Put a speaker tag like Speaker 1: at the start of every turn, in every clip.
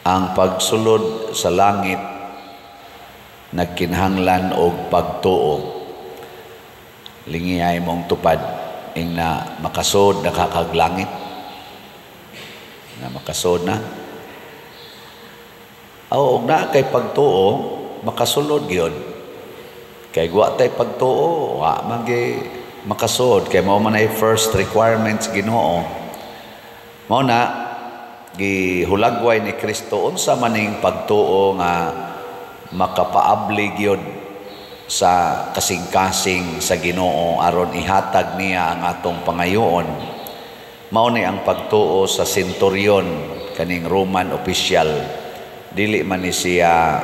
Speaker 1: Ang pagsulod sa langit nagkinahanglan og pagtuo. Lingiyay mong tupad ing na makasod na kakag langit. Na makasod na. O og naa kay pagtuo, makasulod gyud. Kay wa tay pagtuo, wa man gyud makasud kay mao man ay first requirements Ginoo. Mao na gihulagway ni Kristo unsa maning pagtuo nga makapaabli gyud sa kasing-kasing sa Ginoo aron ihatag niya ang atong pangayoon. Mao ni ang pagtuo sa centurion, kaning Roman official. Dili man ni siya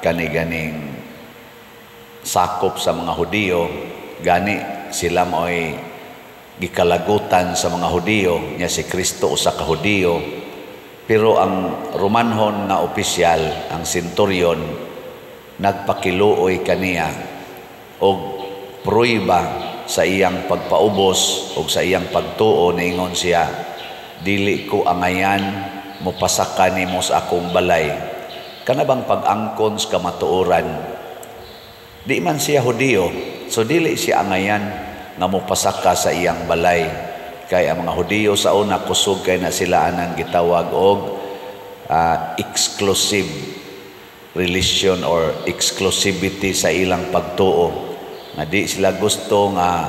Speaker 1: kani ganing sakop sa mga Hudiyo, gani sila mao'y gikalagutan sa mga Hudiyo nya. Si Kristo usa ka Hudiyo, pero ang Romanhon nga opisyal, ang centurion, nagpakiluoy kaniya og prueba sa iyang pagpaubos og sa iyang pagtuo. Niingon siya, "Dili ko angayan mopasaka nimo sa akong balay." Kana bang pag-angkon sa kamatuoran? Di man siya Hudiyo, so dili siya angayan nga mopasaka sa iyang balay kay ang mga Hudiyo sa una, kusog kay na sila anang gitawag og exclusive religion or exclusivity sa ilang pagtuo, nga di sila gusto nga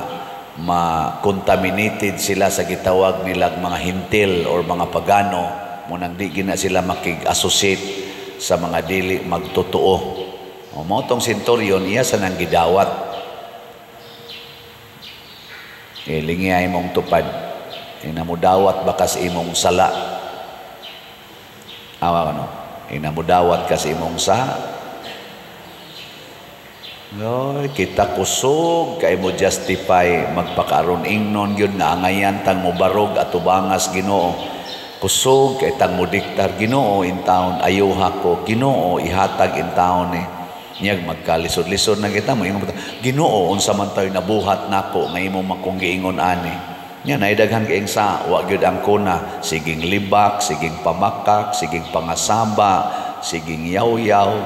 Speaker 1: ma-contaminated sila sa gitawag nilang mga Hentil or mga pagano. Munang di gina sila makig-associate sa mga dili magtotoo. O mao tong centurion, iya sa nang gidawat. E lingiyay mong tupad. Inamudawat ba ka sa imong sala? Awa ano? Inamudawat ka sa imong sa. Oy, kita kusog kay mo justify magpakaron ingnon gyud nga angayan tang mobarog atubangas Ginoo. Kusog kay tang modiktar, "Ginoo, intawon ayuha ko, Ginoo, ihatag intawon ni." Niyag magkalisod-lisod na kita, moingon, "Ginoo, unsa man tayo nabuhat nako nga imo man kong giingon ani?" Nya naidaghan kaing sa wa gyud ang kuna, siging libak, siging pamakak, siging pangasaba, siging yaw-yaw,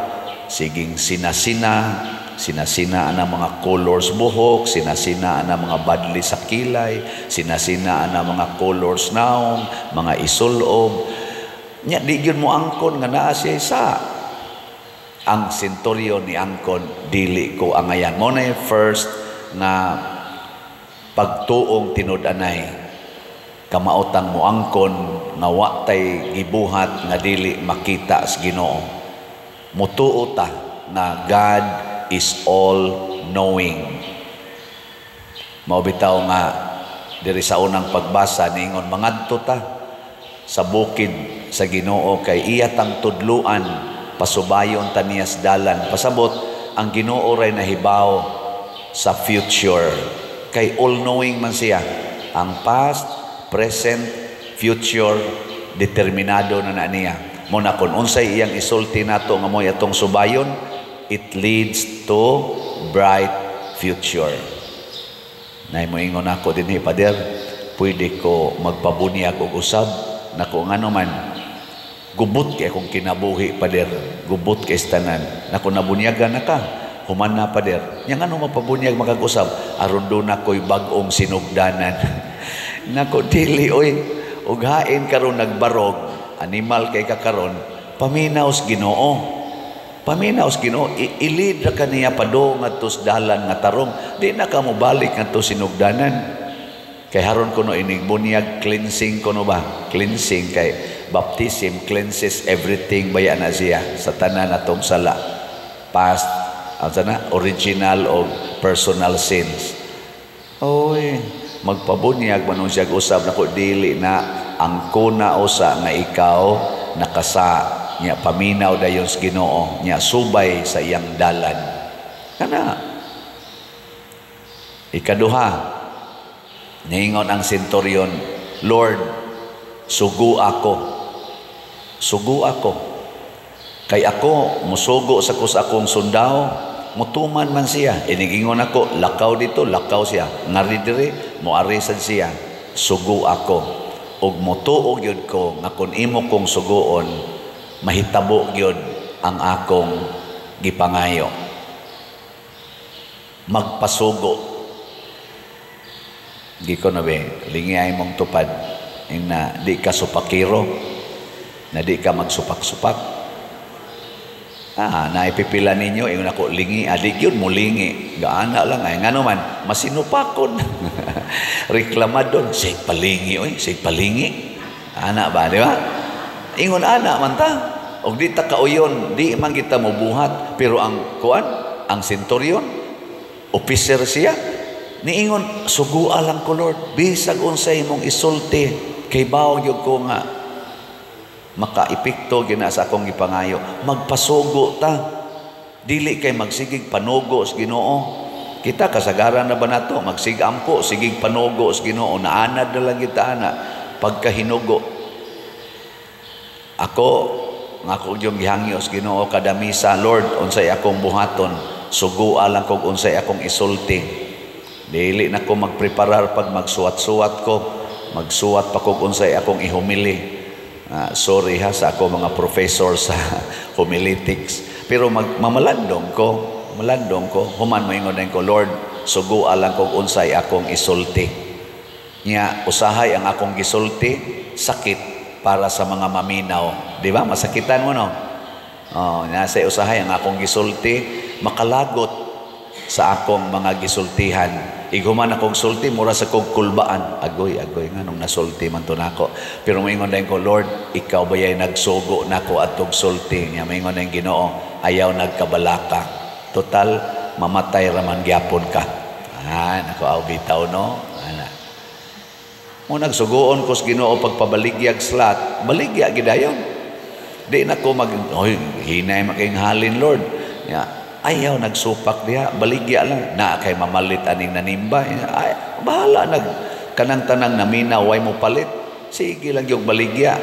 Speaker 1: siging sinasina, sinasina ang mga colors buhok, sinasina ang mga badli sa kilay, sinasina ang mga colors naong, mga isulob. Nya di gyud mo angkon nga naa siya sa. Ang senturyon ni angkon, "Dili ko angayan." Mo na first nga pagtuong tinud-anay, kamaotang mo angkon nga wa tay gibuhat nga dili makita sa Ginoo. Mutuo ta nga God is all knowing. Mao bitaw nga diri sa unang pagbasa niingon, mangadto ta sa bukid sa Ginoo kay iya tang tudluan, pasubayon ta niya sa dalan. Pasabot ang Ginoo ray nahibaw sa future kay all knowing man siya. Ang past, present, future, determinado na na niya. Mo na kung unsay iyang isulti nato nga mo'y atong subayon, it leads to bright future. Nay moingon ako dinhi, "Pader, pwede ko magpabunyag og usab?" Nako, ngano man? "Gubot kay akong kinabuhi, pader. Gubot kay tanan." Nako, nabunyagan na ka. Human na, pader. Nya ngano mapabunyag makag-usab? "Aron duna ko'y bag-ong sinugdanan." Nako, dili oy. Ug hain karon nagbarog, animal kay ka karon, paminaw sa Ginoo. Paminaw sa Ginoo, i-lead ra kaniya padung ngadto sa dalan nga tarong. Di na ka mobalik ngadto sinugdanan. Kay haron kuno inig bunyag, cleansing kuno ba? Cleansing kay baptism cleanses everything baya na siya sa tanan atong sala. Past, ang sana, original o personal sins. Oy, magpabunyag man siya usab, nako, dili na ang kuna usa nga ikaw nakasa nya, paminaw dayon sa Ginoo nya, subay sa iyang dalan. Kana ikaduha, niingon ang centurion, "Lord, sugo ako, sugo ako." Kay ako musugo sa kus akong sundao, mutuman man siya. Inigingon ako, "Lakaw dito," lakaw siya. "Ngari diri," moari sad siya. Sugo ako. Ug mutuo gyud ko nga kun imo kong suguon, Mahitabo gyud ang akong gipangayo. Magpasugo. Giko na be, lingi mong tupad. Ing na di ka supakiro, na di ka magsupak-supak. Ah, naipipila ninyo, ingon ako, lingi, adik yun, mulingi. Gaana lang, ay, ngano man, masinupakon. Reklamadon, say palingi, oy, say palingi. Ana ba, di ba? Ingon ana man ta. Og di ta kauyon, di man kita mobuhat, pero ang kuan, ang centurion, officer siya, niingon, "Sugua lang ko, Lord, bisag unsay imong isulti, kay bawo gyud ko nga makaepekto gina sa akong gipangayo." Magpasugo ta. Dili kay magsigig panugo sa Ginoo. Kita kasagaran na ba nato magsigampo, sigig panugo sa Ginoo, naanad na lang kita ana pagkahinugo. Ako nga ako yung gihangyo sa Ginoo kada misa, "Lord, unsay akong buhaton? Sugua lang kog unsay akong isulti." Dili na ko magpreparar pag magsuwat-suwat ko, magsuwat pa kog unsay akong ihumili. Sorry ha sa ako mga professor sa homiletics. Pero mamalandong ko, malandong ko, human moingon din ko, "Lord, sugua lang kog unsay akong isulti." Nya usahay ang akong gisulti, sakit para sa mga maminaw. Di ba? Masakitan mo, no? Oh, nasa usahay ang akong gisulti, makalagot sa akong mga gisultihan. Ighuman akong sulti, mura sa kong kulbaan. Agoy, agoy, nga nung nasulti man to nako. Pero moingon din ko, "Lord, ikaw ba yay nagsugo nako atog sulti?" Nya moingon din Ginoo, "Ayaw nagkabalaka. Total, mamatay raman gyapon ka." Ah, nako, aw bitaw, no? Ana. Mo nagsugoon ko sa Ginoo pagpabaligyag slot, baligya gidayon. Di na ko mag, "Oy, hinay making halin, Lord." Ya, ayaw nagsupak diha, baligya lang. Na kay mamalit aning nanimba. Ay, bahala nag kanang tanang naminaw way mo palit. Sige lang yung baligya.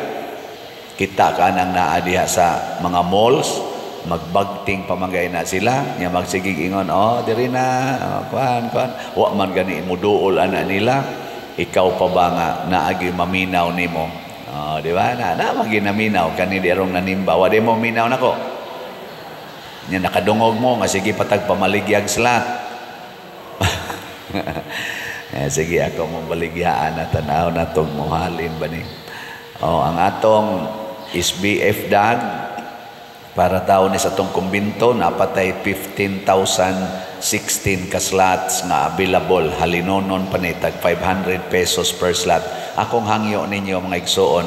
Speaker 1: Kita ka nang naa diha sa mga malls, magbagting pamangay na sila, nya magsigig ingon, "Oh, diri na, oh, kuan, kuan." Wa man gani muduol ana nila. Ikaw pa ba nga naagi maminaw nimo? Oh, di ba? Na, na maginaminaw kani di arong nanimba. Wa di mo minaw nako. Nya nakadungog mo nga sige patag pamaligyag slot. Eh, sige ako mo baligyaan na tanaw na tong muhalin ba ni. Oh, ang atong SBF dag para tao ni sa atong kumbinto napatay 15,016 ka slots nga available, halinonon pa ni tag 500 pesos per slot. Akong hangyo ninyo, mga igsuon,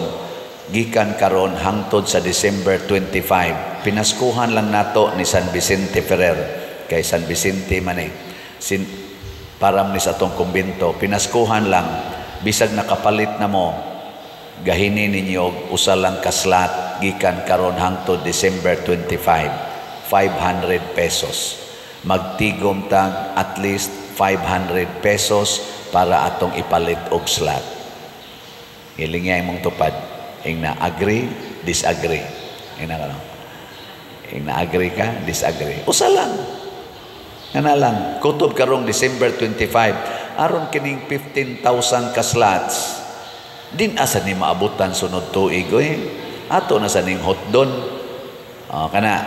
Speaker 1: gikan karon hangtod sa December 25, pinaskuhan lang nato ni San Vicente Ferrer, kay San Vicente man eh sin, para ni sa atong kumbinto, pinaskuhan lang. Bisag nakapalit na mo, gahini ninyo og usa lang ka slot gikan karon hangtod December 25, 500 pesos. Magtigom tag at least 500 pesos para atong ipalit og slot. Hilingay mong tupad. Ing na agree, disagree. Ing na kano. Ing na agree ka, disagree. Usa lang. Nga lang, kutob karong December 25, aron kining 15,000 ka slots, din asa ni maabutan sunod tuig oy. Ato na sa ning hotdon. Oh, kana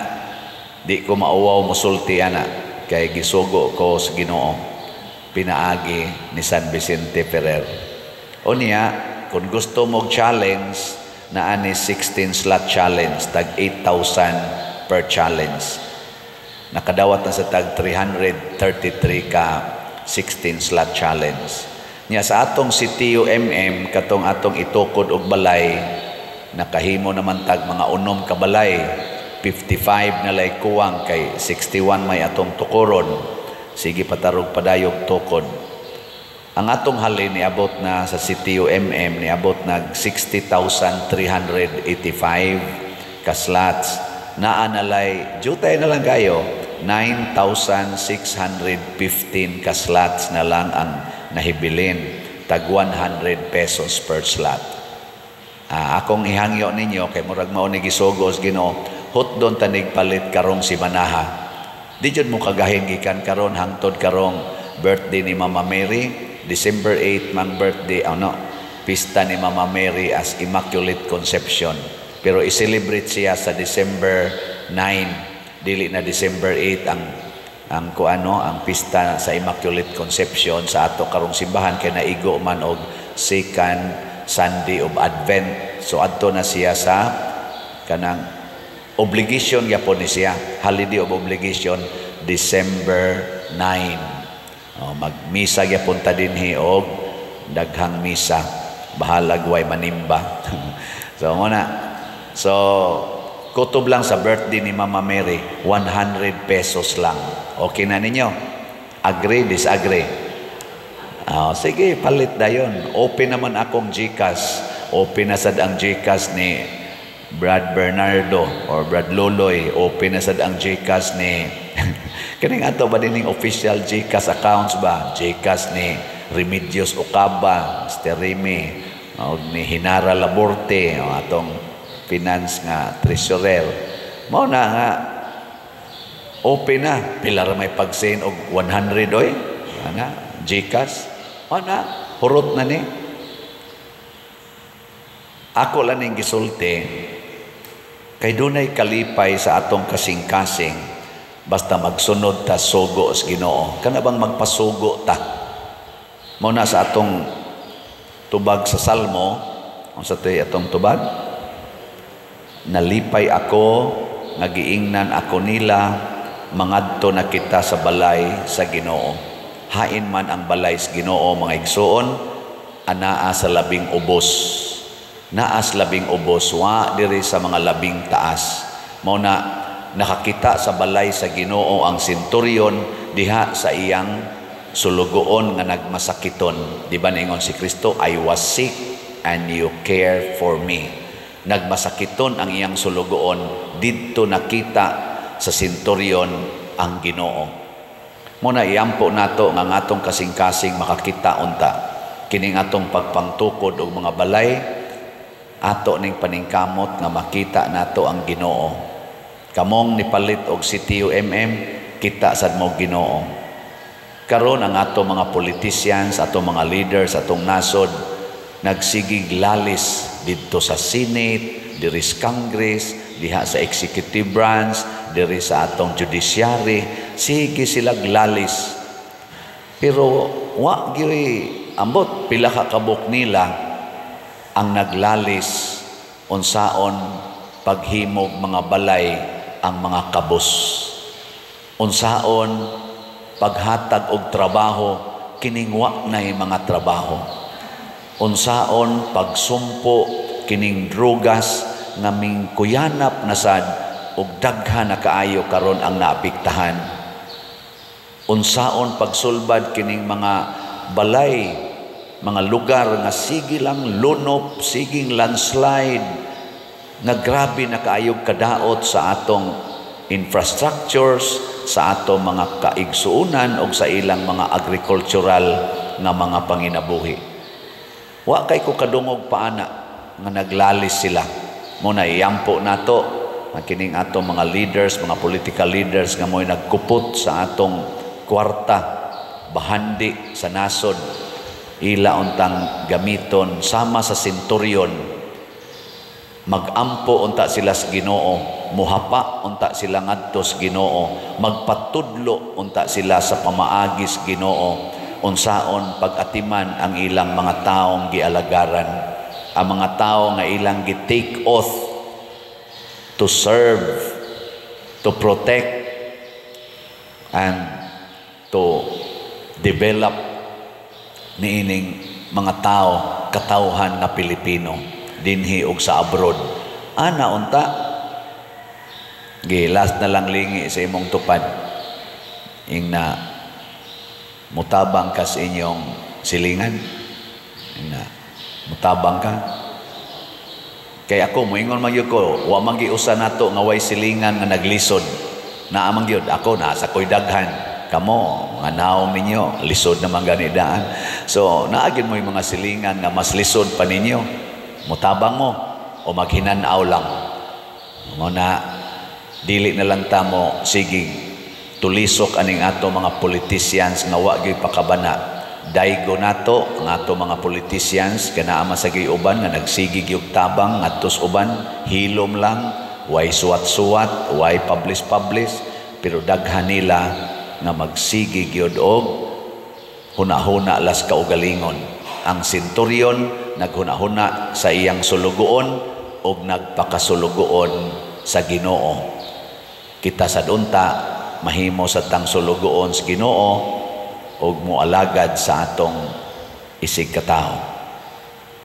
Speaker 1: di ko mauwaw mosulti ana kay gisugo ko sa Ginoo pinaagi ni San Vicente Ferrer. O niya, kung gusto mo challenge, na ani 16 slot challenge, tag 8,000 per challenge. Nakadawat na sa tag 333 ka 16 slot challenge. Nya sa atong CTU MM, katong atong itukod og balay, nakahimo naman tag mga 6 ka balay, 55 na lay kuwang kay 61 may atong tukoron. Sige patarog padayog tukod. Ang atong halin niabot na sa CTU MM, niabot nag 60,385 ka slots. Naa na lay, jutay na lang kayo, 9,615 ka slots na lang ang nahibilin. Tag 100 pesos per slot. Akong ihangyo ninyo kay murag mao ni gisugos Ginoo, hotdon tanig palit karong si Manaha. Di jud mo kagahin gikan karon hangtod karong birthday ni Mama Mary, December 8 mang birthday, ano, pista ni Mama Mary as Immaculate Conception. Pero i-celebrate siya sa December 9, dili na December 8 ang kuano, ang pista sa Immaculate Conception sa ato karong simbahan, kay naigo man og second Sunday of Advent. So adto na siya sa kanang obligation gyapon ni siya, holiday of obligation, December 9. Oh, magmisa gyapon ta dinhi og daghang misa, bahalag way manimba. So mo na, so kutob lang sa birthday ni Mama Mary, 100 pesos lang. Okay na ninyo? Agree, disagree? Oh, sige, palit dayon. Open naman akong GCash. Open na sad ang GCash ni Brad Bernardo or Brad Loloy. Open na sad ang GCash ni kaning ato ba dining official GCash accounts ba? GCash ni Remedios Ocaba, Mr. Remy, o ni Hinara Laborte, o atong finance nga treasurer. Mao na nga open na. Pila ra may pag-send og 100 oy. Ana, GCash. Ana, hurot na ni. Ako lang ning gisulti kay dunay kalipay sa atong kasing-kasing basta magsunod ta sugo sa Ginoo. Kana bang magpasugo ta? Mao na sa atong tubag sa Salmo, unsa to'y atong tubag? "Nalipay ako nga giingnan ako nila, mangadto na kita sa balay sa Ginoo." Hain man ang balay sa Ginoo, mga igsuon? Anaa sa labing ubos. Naas labing ubos, wa diri sa mga labing taas. Mao na nakakita sa balay sa Ginoo ang senturyon diha sa iyang sulugoon nga nagmasakiton. Di ba niingon si Kristo, "I was sick and you care for me"? Nagmasakiton ang iyang sulugoon, didto nakita sa senturyon ang Ginoo. Mao na iampo nato nga ang atong kasing-kasing makakita unta kining atong pagpangtukod og mga balay, ato ning paningkamot nga makita nato ang Ginoo. Kamong nipalit og CTUMM, kita sad mo Ginoo. Karon ang ato mga politicians, ato mga leaders, atong nasod nagsigig lalis didto sa Senate, diri sa Congress, diha sa executive branch, diri sa atong judiciary, sige sila lalis. Pero wa gyud ambot pila ka kabuk nila ang naglalis unsaon paghimog mga balay ang mga kabus. Unsaon paghatag og trabaho kining wa nay mga trabaho. Unsaon pagsumpo kining drugas nga mingkuyanap na sad ug daghan na kaayo karon ang naapektahan. Unsaon pagsulbad kining mga balay, mga lugar nga sige lang lunop, siging landslide, nga grabe na kaayog kadaot sa atong infrastructures, sa atong mga kaigsuunan o sa ilang mga agricultural nga mga panginabuhi. Wa kay ko kadungog paana nga naglalis sila. Mao na iyampo nato ang kining atong mga leaders, mga political leaders nga mo'y nagkupot sa atong kwarta, bahandi sa nasod, ila untang gamiton sama sa senturyon. Magampo unta sila sa Ginoo, muhapa unta sila ngadto sa Ginoo, magpatudlo unta sila sa pamaagi sa Ginoo unsaon pag-atiman ang ilang mga taong gialagaran, ang mga tao nga ilang gi-take oath to serve, to protect and to develop niining mga tao, katawhan nga Pilipino dinhi og sa abroad. Ana unta gilas na lang lingi sa imong tupad, ing na mutabang ka sa inyong silingan, ing na mutabang ka. Kay ako moingon man gyud ko, wa man gyud usa nato nga way silingan nga naglisod. Naa man gyud. Ako naa sa koy daghan. Kamo mga naong ninyo lisod naman gani daan. So naa gyud mo yung mga silingan nga mas lisod pa ninyo. Mutabang mo o maghinanaw lang mo? Na dili na lang tamo sige tulisok aning ato mga politicians nga wa gyud pakabana. Daigo nato ang ato mga politicians kana ama sa uban nga nagsige gyud tabang ngadtos uban, hilom lang, way suwat-suwat, way publish-publish, pero daghan nila nga magsige gyud og hunahuna las kaugalingon. Ang centurion naghunahuna sa iyang sulugoon og nagpakasulugoon sa Ginoo. Kita sad unta mahimo sa tang sulugoon sa Ginoo og moalagad sa atong isig katawo.